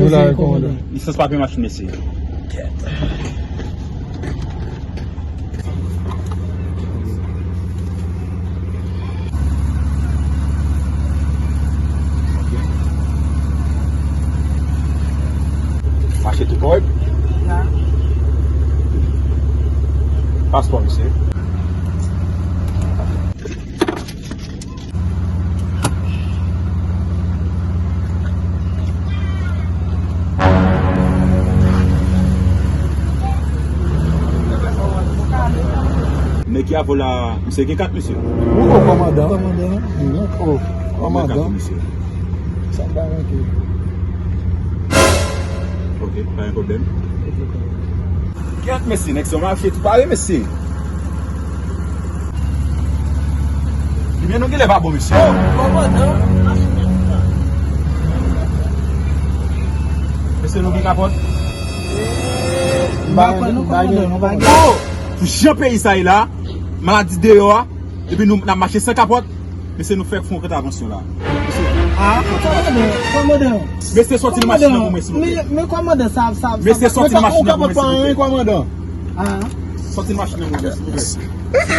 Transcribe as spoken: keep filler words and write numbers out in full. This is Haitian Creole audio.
Ou la, kòmandan. Lisans papye machin, mesye. Mache tou kòrèk? La. Paspò, mesye. Nèg ki avè w la, misye gen kat, mesye? Ou, o, kòmandan. Kòmandan. O, kòmandan. Misye. Sa pa manke. Ok, pa gen pwoblèm. Kèt, mesye, nèg sa yo mache tou pare, mesye. Ebyen, nou genlè pa bon, mesye. O, kòmandan. Mesye, nou gen kapòt? M pa kwè non, kòmandan, nou pa gen. O! Pou jan peyi sa ye la, maladi deyò a, epi nou n ap mache san kapòt. Mesye, nou fèk fè yon kontravansyon la. Mesye. A, kòmandan, kòmandan. Mesye, sòti nan machin nan pou mwen, silvouplè. Men, men kòmandan, sa, sa, sa. Mesye, sòti nan machin nan pou mwen, silvouplè. Kòmandan. A. Sòti nan machin nan pou mwen, silvouplè.